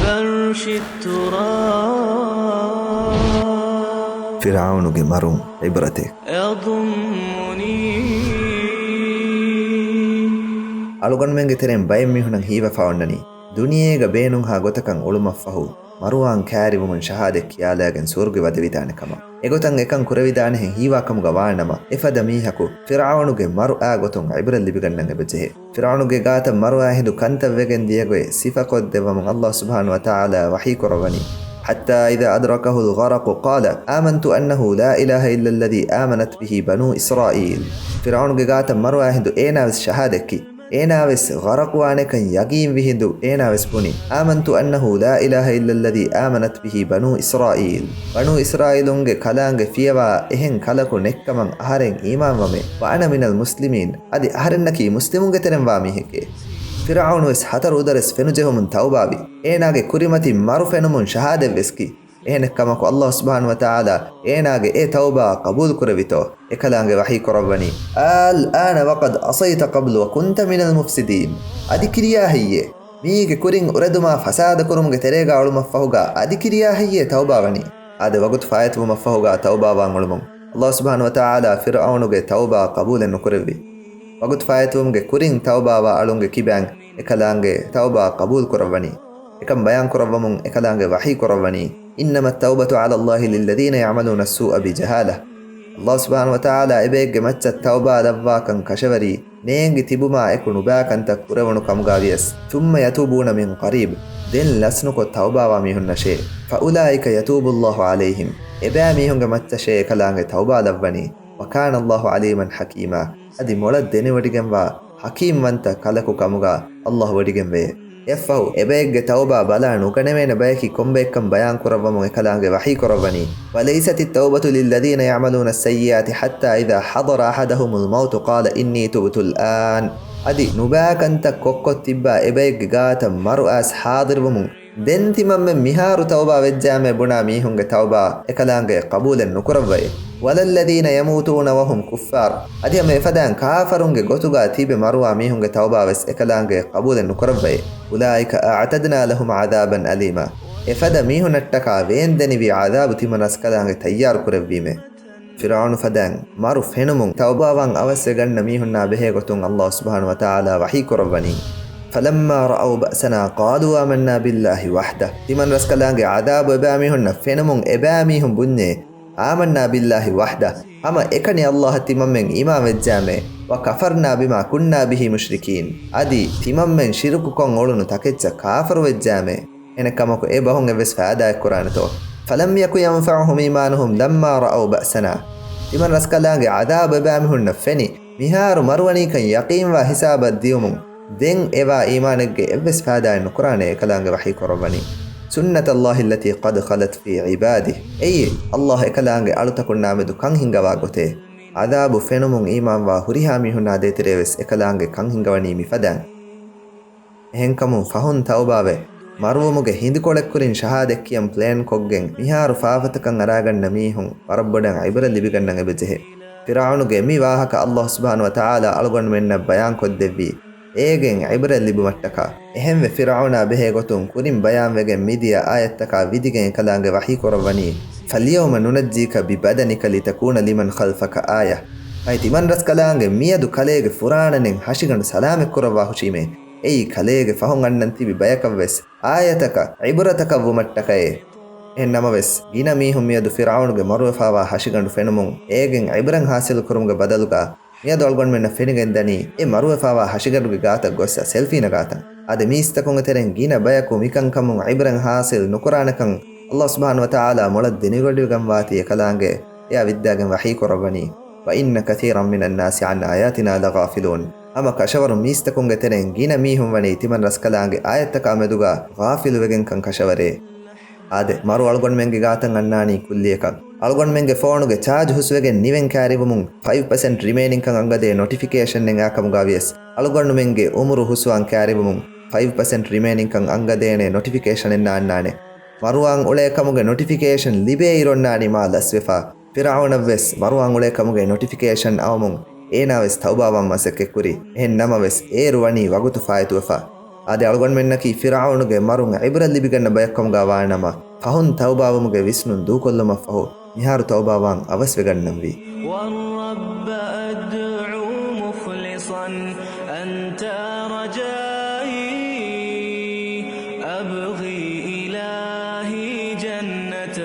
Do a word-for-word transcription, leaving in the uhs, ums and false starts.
عرش التراب. ފިރްޢައުނުގެ މަރުން ޢިބްރަތެއް. يضمني. އަޅުގަނޑުމެންގެ ތެރެއިން ބައެއް މީހުނަށް ހީވެފަ އޮންނަނީ، ދުނިޔޭގަ ބޭނުންހާ ގޮތަކަށް އުޅުމަށްފަހު، މަރުވާން ކައިރިވުމުން ޝަހާދަތް ކިޔާލާގެން ސުވަރުގެ ވަދެވިދާނެ ކަމަށް. އެގޮތަށް އެކަން ކުރެވިދާނެހެން ހީވާ ކަމުގަ ވާނަމަ، އެފަދަ މީހަކު ފިރްޢައުނުގެ މަރު އާ ގޮތުން ޢިބްރަތް ލިބިގަންނަން އެބަޖެހޭ. ފިރްޢައުނުގެ ގާތަށް މަރު އާ ހިނދު ކަންތައް ވެގެން ދިޔަގޮތް ސިފަކޮށްދެއްވަމުން ﷲ ސުބްޙާނަހޫ ވަތަޢާލާ ވަޙީ ކުރައްވަނީ، حتى إذا أدركه الغرق قال آمنت أنه لا إله إلا الذي آمنت به بنو إسرائيل. ފިރްޢައުނުގެ ގާތަށް މަރު އާ ހިނދު އޭނާވެސް ޝަހާދަތްކި. އޭނާވެސް ޣަރަޤުވާނެކަން ޔަގީންވި ހިނދު އޭނާވެސް ބުނި، آمنت أنه لا إله إلا الذي آمنت به بنو إسرائيل. ބަނޫ އިސްރާއީލުންގެ ކަލާނގެ ފިޔަވާ އެހެން ކަލަކު ނެއްކަމަށް އަހަރެން އީމާންވަމޭ، وأنا من المسلمين، އަދި އަހަރެންނަކީ މުސްލިމުންގެ ތެރެއިން ވާ މީހެކޭ. ފިރްޢައުނުވެސް ހަތަރު އުދަރެސް ފެނުޖެހުމުން ތައުބާވި. އޭނާގެ ކުރިމަތިން މަރު ފެނުމުން ޝަހާދަތްވެސްކި. އެހެނެއްކަމަކު ﷲ ސުބްޙާނަހޫ ވަތަޢާލާ އޭނާގެ އެ ތައުބާ ޤަބޫލުކުރެއްވިތޯ؟ އެކަލާނގެ ވަޙީ ކުރައްވަނީ، الآن وقد عصيت قبل وكنت من المفسدين. އަދި ކިރިޔާ ހެއްޔޭ؟ މީގެ ކުރިން އުރެދުމާ ފަސާދަކުރުމުގެ ތެރޭގަ އުޅުމަށްފަހުގަ އަދި ކިރިޔާ ހެއްޔޭ ތައުބާވަނީ؟ އާދެ، ވަގުތު ފާއިތުވުމަށްފަހުގަ ތައުބާވާން އުޅުމުން. ﷲ ސުބްޙާނަހޫ ވަތަޢާލާ ފިރްޢައުނުގެ ތައުބާ ޤަބޫލެއް ނުކުރެއްވި. ވަގުތު ފާއިތުވުމުގެ ކުރިން ތައުބާވާ އަޅުންގެ ކިބައިން އެކަލާނގެ ތައުބާ ޤަބޫލު ކުރައްވަނީ. އެކަން ބަޔާން ކުރައްވަމުން އެކަލާނގެ ވަޙީ ކުރައްވަނީ، إنما التوبة على الله للذين يعملون السوء بجهالة. ﷲ ސުބްޙާނަހޫ ވަތަޢާލާ އެބައެއްގެ މައްޗަށް ތައުބާ ލައްވާކަން ކަށަވަރީ، ނޭނގި ތިބުމާ އެކު ނުބާ ކަންތައް ކުރެވުނު ކަމުގަ ވިޔަސް، ثم يتوبون من قريب، ދެން ލަސްނުކޮށް ތައުބާވާ މީހުންނަށޭ، فأولئك يتوب الله عليهم، އެބައިމީހުންގެ މައްޗަށޭ އެކަލާނގެ ތައުބާ ލައްވަނީ، وكان الله عليما حكيما، އަދި މޮޅަށް ދެނެވޮޑިގެންވާ ޙަކީމްވަންތަ ކަލަކު ކަމުގަ ﷲ ވޮޑިގެންވެޔޭ. އެއަށްފަހު، އެބައެއްގެ ތައުބާ ބަލާ ނުގަނެވޭނެ ބަޔަކީ ކޮންބައެއްކަން ބަޔާން ކުރައްވަމުން އެކަލާނގެ ވަޙީ ކުރައްވަނީ، وليست التوبة للذين يعملون السيئات حتى إذا حضر أحدهم الموت قال إني تبت الآن. އަދި ނުބާ ކަންތައް ކޮށްކޮށް ތިއްބާ އެބައެއްގެ ގާތަށް މަރު އައިސް ޙާޟިރުވުމުން، ދެން ތިމަންމެން މިހާރު ތައުބާ ވެއްޖާމޭ ބުނާ މީހުންގެ ތައުބާ އެކަލާނގެ ޤަބޫލެއް ނުކުރައްވައޭ. ولا الذين يموتون وهم كفار. އަދި ހަމަ އެފަދައިން ކާފަރުންގެ ގޮތުގަ ތިބެ މަރުވާ މީހުންގެ ތައުބާވެސް އެކަލާނގެ ޤަބޫލެއް ނުކުރައްވައޭ. أولئك أعتدنا لهم عذابا أليما. އެފަދަ މީހުންނަށްޓަކާ ވޭންދެނިވި ޢަޛާބު ތިމަން ރަސްކަލާނގެ ތައްޔާރު ކުރެއްވީމޭ. ފިރްޢައުނު ފަދައިން މަރު ފެނުމުން ތައުބާވާން އަވަސްވެގަންނަ މީހުންނާ ބެހޭ ގޮތުން ﷲ ސުބްޙާނަހޫ ވަތަޢާލާ ވަޙީ ކުރައްވަނީ، فلما رأوا بأسنا قالوا آمنا بالله وحده. ތިމަން ރަސްކަލާނގެ ޢަޛާބު އެބައިމީހުންނަށް ފެނުމުން އެބައިމީހުން ބުންޏޭ، آمنا بالله وحده، ހަމަ އެކަނި ﷲ އަށް ތިމަންމެން އީމާން ވެއްޖާމޭ، وكفرنا بما كنا به مشركين، އަދި ތިމަންމެން ޝިރުކުކޮށް އުޅުނު ތަކެއްޗަށް ކާފަރު ވެއްޖާމޭ. އެހެނެއްކަމަކު އެ ބަހުން އެއްވެސް ފައިދާއެއް ކުރާނެތޯ؟ فلم يك ينفعهم إيمانهم لما رأوا بأسنا. ތިމަން ރަސްކަލާނގެ ޢަޛާބު އެބައިމީހުންނަށް ފެނި، މިހާރު މަރުވަނީކަން ޔަޤީންވާ ހިސާބަށް ދިޔުމުން، ދެން އެވާ އީމާނެއްގެ އެއްވެސް ފައިދާއެއް ނުކުރާނެ އެކަލާނގެ ވަޙީ ކުރައްވަނީ. سنة الله التي قد خلت في عباده. އެއީ، ﷲ އެކަލާނގެ އަޅުތަކުންނާމެދު ކަން ހިންގަވާ ގޮތޭ. ޢަޛާބު ފެނުމުން އީމާންވާ ހުރިހާ މީހުންނާ ދޭތެރޭވެސް އެކަލާނގެ ކަން ހިންގަވަނީ މިފަދައިން. އެހެންކަމުން ފަހުން ތައުބާވެ، މަރުވުމުގެ ހިނދިކޮޅެއްކުރިން ޝަހާދަތްކިޔަން ޕްލޭންކޮށްގެން މިހާރު ފާފަތަކަށް އަރާގަންނަ މީހުން ވަރަށްބޮޑަށް ޢިބްރަތް ލިބިގަންނަން އެބަޖެހޭ. ފިރްޢައުނުގެ މި ވާހަކަ ﷲ ސުބްޙާނަހޫ ވަތަޢާލާ އަޅުގަނޑުމެންނަށް ބަޔާންކޮށްދެއްވީ، އޭގެން ޢިބްރަތް ލިބުމަށްޓަކާ. އެހެންވެ، ފިރްޢައުނާ ބެހޭގޮތުން ކުރިން ބަޔާންވެގެން މިދިޔަ އާޔަތްތަކާ ވިދިގެން އެކަލާނގެ ވަޙީ ކުރައްވަނީ، فاليوم ننجيك ببدنك لتكون لمن خلفك آية. އައި ތިމަން ރަސްކަލާނގެ މިއަދު ކަލޭގެ ފުރާނަނެން ހަށިގަނޑު ސަލާމަތްކުރައްވާ ހުށީމޭ. އެއީ ކަލޭގެ ފަހުން އަންނަން ތިބި ބަޔަކަށްވެސް އާޔަތަކަށް ޢިބްރަތަކަށް ވުމަށްޓަކައޭ. އެހެން ނަމަވެސް، ގިނަ މީހުން މިއަދު ފިރްޢައުނުގެ މަރުވެފާވާ ހަށިގަނޑު ފެނުމުން އޭގެން ޢިބްރަތް ހާސިލުކުރުމުގެ ބަދަލުގަ، މިއަދު އަޅުގަނޑުމެންނަށް ފެނިގެންދަނީ، އެ މަރުވެފާވާ ހަށިގަނޑުގެ ގާތަށް ގޮއްސަ ސެލްފީ ނަގާތަން. އާދެ، މީސްތަކުންގެ ތެރެއިން ގިނަ ބަޔަކު މިކަންކަމުން ޢިބްރަތް ހާސިލް ނުކުރާނެކަން ﷲ ސުބްޙާނަހޫ ވަތަޢާލާ މޮޅަށް ދެނެވޮޑިގަންވާތީ އެކަލާނގެ އެއާ ވިއްދާގެން ވަޙީ ކުރައްވަނީ، وإن كثيرا من الناس عن آياتنا لغافلون. ހަމަ ކަށަވަރުން މީސްތަކުންގެ ތެރެއިން ގިނަ މީހުން ވަނީ ތިމަން ރަސްކަލާނގެ އާޔަތްތަކާ މެދުގަ ޣާފިލުވެގެންކަން ކަށަވަރޭ. އާދެ، މަރު އަޅުގަނޑުމެންގެ ގާތަށް އަންނާނީ ކުއްލިއަކަށް. އަޅުގަނޑުމެންގެ ފޯނުގެ ޗާޖް ހުސްވެގެން ނިވެން ކައިރިވުމުން ފައިވް ޕަސެންޓް ރިމޭނިންކަން އަނގަދޭ ނޮޓިފިކޭޝަންއެއް އާކަމުގަ ވިޔަސް، އަޅުގަނޑުމެންގެ އުމުރު ހުސްވާން ކައިރިވުމުން ފައިވް ޕަސެންޓް ރިމޭނިންކަން އަނގަދޭނެ ނޮޓިފިކޭޝަނެއް ނާންނާނެ. މަރުވާން އުޅޭ ކަމުގެ ނޮޓިފިކޭޝަން ލިބޭ އިރު އޮންނާނީ މާ ލަސްވެފަ. ފިރްޢައުނަށްވެސް މަރުވާން އުޅޭ ކަމުގެ ނޮޓިފިކޭޝަން އައުމުން އޭނާވެސް ތައުބާވާން މަސައްކަތްކުރި. އެހެން ނަމަވެސް، އޭރު ވަނީ ވަގުތު ފާއިތުވެފަ. އާދެ، އަޅުގަނޑުމެންނަކީ ފިރްޢައުނުގެ މަރުން ޢިބްރަތް ލިބިގަންނަ ބަޔަކުކަމުގަ ވާނަމަ، ފަހުން ތައުބާވުމުގެ ވިސްނުން ދޫކޮށްލުމަށްފަހު، މިހާރު ތައުބާވާން އަވަސްވެގަންނަންވީ. والرب أدعو مخلصا أنت رجائي، أبغي إلهي جنة